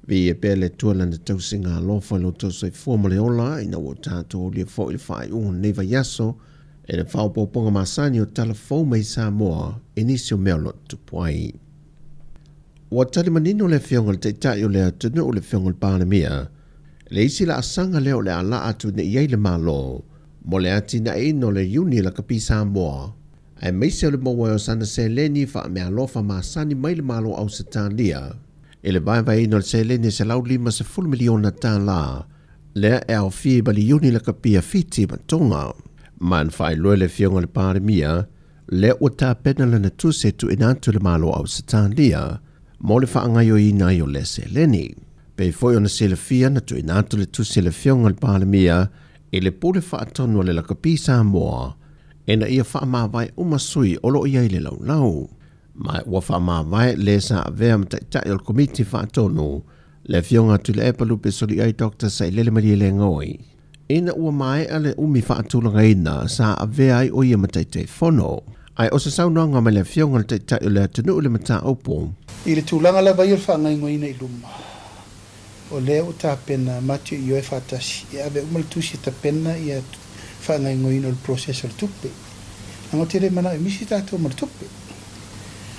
Viia pea le Atua i Lana tausiga alofa i lo outou soifua ma le ola, ina ua tatou aulia foi le faaiuga o lenei vaiaso i le faaopoopoga masani o tala fou mai Samoa i nisi o mea o lo o tutupu ai. Ua tali manino le Afioga i le Taitai o le atunuu, le Afioga i le Palemia, i le isi laasaga lea o le a laa atu nei i ai le Malo mo le atinaeina o le Iuni Lakapi Samoa, aemaise o le maua ai o sana seleni faameaalofa masani mai le Malo o Ausetalia i le vaevaeina o le seleni e $150 miliona tala lea e aofia ai ma le Iuni Lakapi a Fiti ma Tonga. Ma na faailoa e le Afioga i le Palemia lea ua tapena lana tusi e tuuina atu i le Malo o Ausetalia mo le faagaoioiina ai o lea seleni. Pei foi ona silafia na tuuina atu le tusi a le Afioga i le Palemia i le Pule Faatonu a le Lakapi Samoa ina ia faamavae uma sui o lo o i ai i le laulau. Ma ua faamavae le sa avea ma Taitai o le Komiti Faatonu, le Afioga a Tuilaepa Lupe Soliai Doctor Sailele Malielegaoi. Ina ua maea le umi faatulagaina sa avea ai o ia ma Taitaifono. Ae o se saunoaga mai le Afioga i le Taitai o le atunuu i le mataupu. I le tulaga lava ia o le faagaoioiga i luma, o lea ua tapena matou ioe faatasi e ave uma le tusi e tapena ia faagaoioiga o le process o le tupe. Leaga ou te le manao e misi tatou ma le tupe.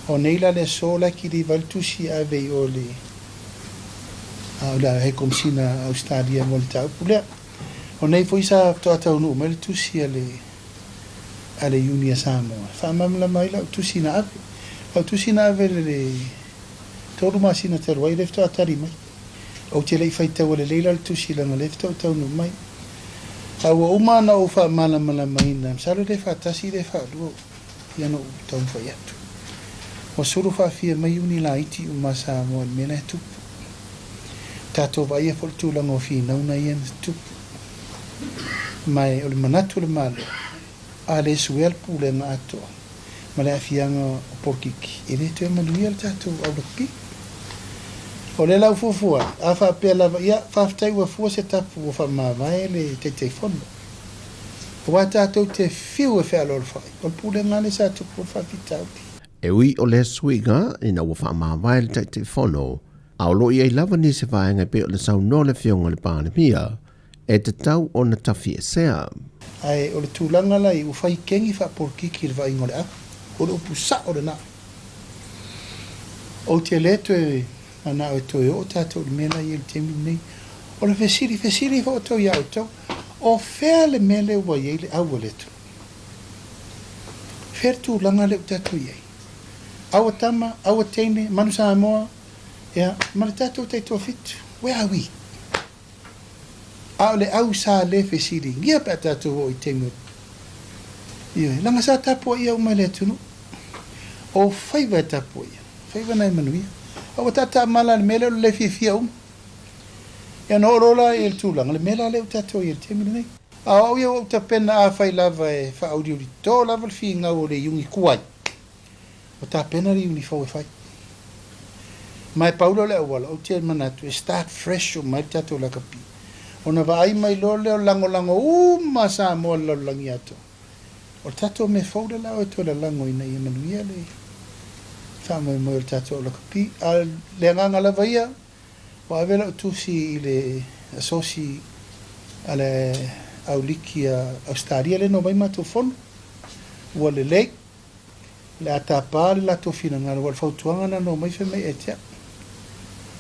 O nei la le aso la e kiliva ai le tusi e ave i o i le o le High Komesina a Ausetalia mo le mataupu lea. O nei foi sa faatoa taunuu mai le tusi a le a le Iuni a Samoa e faamalamalama ai lau tusi na ave. Lau tusi na ave i le 3 masina talu ai, o lea faatoa tali mai. Ou te le i faitaua lelei la le tusi leaga o lea faatoa ou taunuu mai. A ua uma ona ou faamalamalamaina, masalo e le faatasi le faalua ia ona ou taumafai atu. Ua sulu faafia mai iuni laiti uma a Samoa i le mea la e tupu. Tatou vaaia foi le tulaga o finauga ia na tupu. Ma o le manatu o le Malo, a le suea le pulega atoa ma le aafiaga o polokiki, e le toe manuia le tatou au lakapi. O lea la ua fuafua ai, a faapea lava, ia, faafetai ua fua se tapu ua faamavae le Taitaifono. Aua tatou te fiu e fealoalofai, o le pulega lava lea sa tupu ai le faafitauli. E ui o lea suiga ina ua faamavae le Taitaifono, a o lo o i ai lava nisi vaega e pei ona saunoa le Afioga i le Palemia, e tatau ona tafiesea. Ae o le tulaga la i ua fai kegi faapolokiki i le vaaiga o le au. O le upu sao lena. Ou te le toe manao e toe oo tatou i le mea la i ai i le taimi lenei. O le fesili, fesili ifo outou ia outou, o fea le mea lea ua i ai le au a le atunuu? Fea le tulaga lea ua tatou i ai? Aua tama, aua teine, manu Samoa, ia, ma le tatou taitoafitu. Where are we? A o le au sa le fesiligia pe a tatou oo i taimi o Ioe, leaga sa tapuaia uma e le atunuu. O faiva e tapuaia, faiva na e manuia. A ua tatamala i le mea lea o le le fiafia uma. Ia ona oo loa la i le tulaga, le mea la lea ua tatou i ai i le taimi lenei. A o au ia ua ou tapena afai lava e faauliuli to lava le finau o le iugi kuai, Ua tapena le iuni fou e fai. Ma e pau lea o le auala, ou te manatu e start fresh uma ai le tatou lakapi. Ona vaai mai loa lea o lagolago uma a Samoa i le lalolagi atoa. O le tatou mea fou lea la o e toe lalago ina ia manuia le faamoemoe o le tatou au lakapi. A o le agaga lava ia, ua ave lau tusi i le asosi a le au liki a Ausetalia lea na omai matou fono. Ua lelei. O le a tapa le latou finagalo, aua o le fautuaga na na omai fai mai ia te au.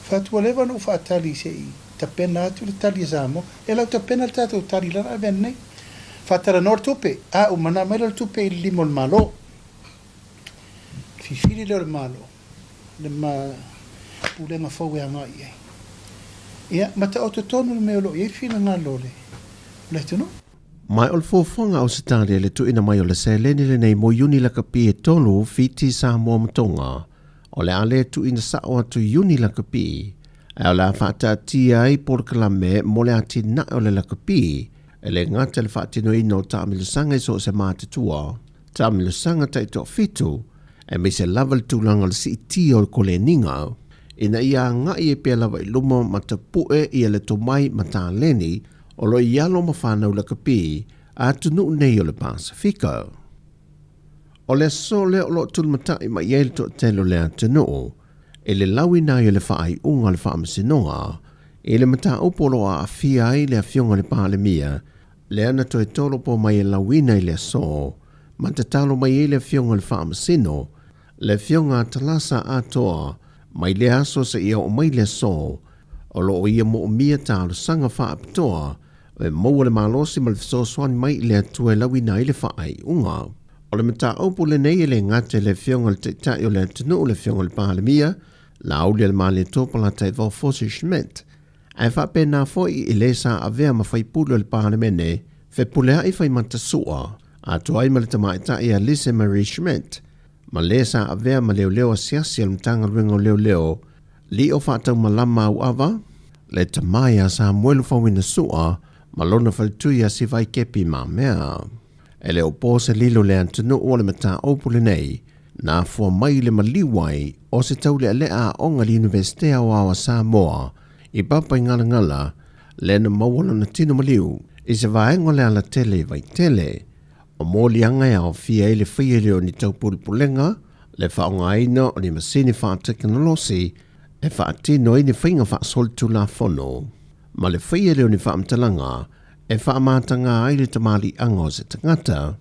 Fai atu, ua leva ona ou faatali se i tapena atu le tali a Samoa. E lau tapena le tatou tali la ave ananei. Faatalanoa le tupe. A uma ona aumai lea o le tupe i le lima o le Malo. Filifili lea o le Malo, le ma pulega fou e agai i ai. Ia, ma taoto tonu le mea o lo o i ai le finagalo o le atunuu. Ma o le fuafuaga a Ausetalia i le tuuina mai o le seleni lenei mo Iuni lakapi e tolu, Fiti, Samoa ma Tonga, o le a le tuuina sao atu i Iuni lakapi, ae o le a faataatia ai polokalame mo le atinae o le lakapi, e le gata i le faatinoina o taamilosaga i so o se matatua, taamilosaga taitoafitu, aemaise lava le tulaga o le siitia o le koleniga, ina ia agai ai pea lava i luma ma tapue ia le tomai ma taleni o lo o i alo ma fanau lakapi a atunuu nei o le Pasefika. O le aso lea o lo o tulimatai mai ai le toatele o le atunuu. i le lauina ai o le faaiuga a le Faamasinoga i le mataupu o lo o aafia ai le Afioga i le Palemia, lea na toe tolopo mai e lauina i le aso ma tatalo mai ai le Afioga i le Faamasino, le Afioga a Talasa Atoa, mai lea aso seia oo mai le aso o lo o ia moomia talosaga faapitoa e maua le malosi ma le fesoasoani mai i le Atua e lauina ai le faaiuga. O le mataupu lenei e le gata i le Afioga i le Taitai o le atunuu, le Afioga i le Palemia, Laaulialemalietoa Polataivao Fosi Schmidt, ae faapena foi i le sa avea ma faipule o le Palemene, Fepuleai Faimata Sua, atoa ai ma le tamaitai ia Lise Marie Schmidt, ma le sa avea ma leoleo asiasi a le Matagaluega o Leoleo, Lio Faataumalama Auava, le tama ia Samuelu Fauina Sua ma lona faletua ia Sivai Kepi Mamea. E le o po se lilo le atunuu o le mataupu lenei, na afua mai i le maliu ai o se taulealea aoga i le Iunivesite Aoao a Samoa i Papaigalagala, lea na maua lona tino maliu i se vaega o le alatele i Vaitele. O moliaga e aofia ai le faia lea o ni taupulepulega, le faaaogaina o ni masini faatekonolosi e faatino ai ni faiga faasolitulafono, ma le faia lea o ni faamatalaga e faamataga ai le tamaliiaga o se tagata.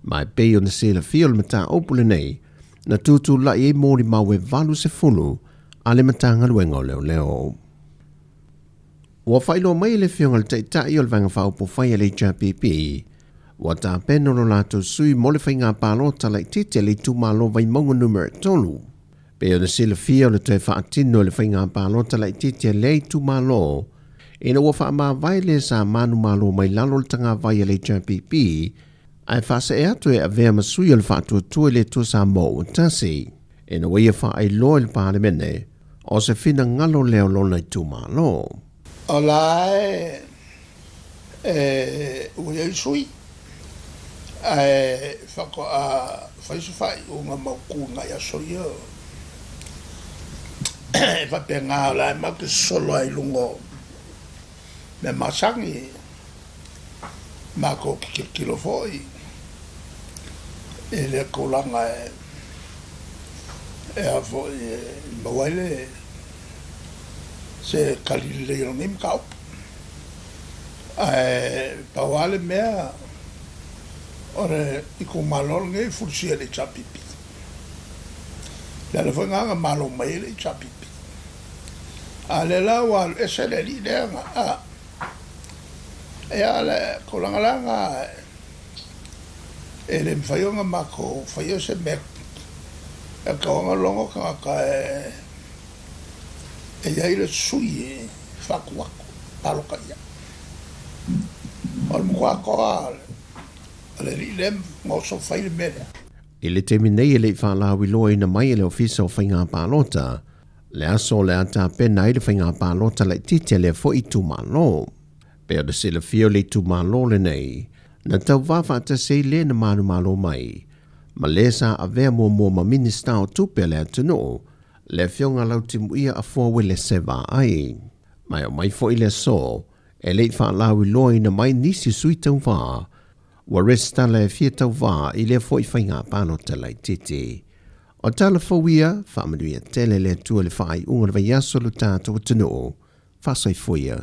Ma e pei ona silafia o le mataupu lenei na tutulai ai molimau e 80 a le Matagaluega o Leoleo. Ua faailoa mai e le Afioga i le Taitai o le Vaega Faaupufai a le HRPP, ua tapena lo latou sui mo le faiga palota laitiiti a le itumalo Vaimauga Numera 3. Pei ona silafia o le toe faatino i le faiga palota laitiiti a lea itumalo, ina ua faamavae le sa manumalo mai lalo o le tagavai a le HRPP, ae faasee atu e avea ma sui o le Faatuatua i le Atua Samoa ua Tasi, ina ua ia faailoa i le Palemene o se finagalo lea o lona itumalo. O la e ua i ai sui, ae faatoa fai se faaiuga mautu i nai aso ia. E faapena o la e matou te sosolo ai i luga o mea masani, matou te tilotilo foi i le tulaga e a foi e maua ai le se tali lelei o lenei mataupu. Ae pau lava le mea, o le itumalo lenei e fulisia i le HRPP. O le ala foi lena na malo mai ai le HRPP. A o lea la ua alu ese le alii lea na, a, ia o le tulaga la lena e le mafai ona matou faia se mea e tatau ona logo tagata e e i ai le sui e faatu atu, palota i ai. O le matua toa o le alii lea na oso fai le mea lea. I le taimi nei e le i faalauiloaina mai e le Ofisa o Faiga Palota le aso o le a tapena ai le faiga palota laitiiti a lea foi itumalo. Pei ona silafia o le itumalo lenei na tauvā faatasi ai le na manumalo mai ma le sa avea muamua ma Minisita o Tupe a le atunuu, le Afioga Lautimuia Afoa Uelese Vaai. Ma e omai foi le aso e le i faalauiloaina mai nisi sui tauvā ua resitala e fia tauvā i lea foi faiga palota laitiiti. O tala fou ia, faamanuia tele le Atua i le faaiuga o le vaiaso o lo tatou atunuu. Faasoifua ia.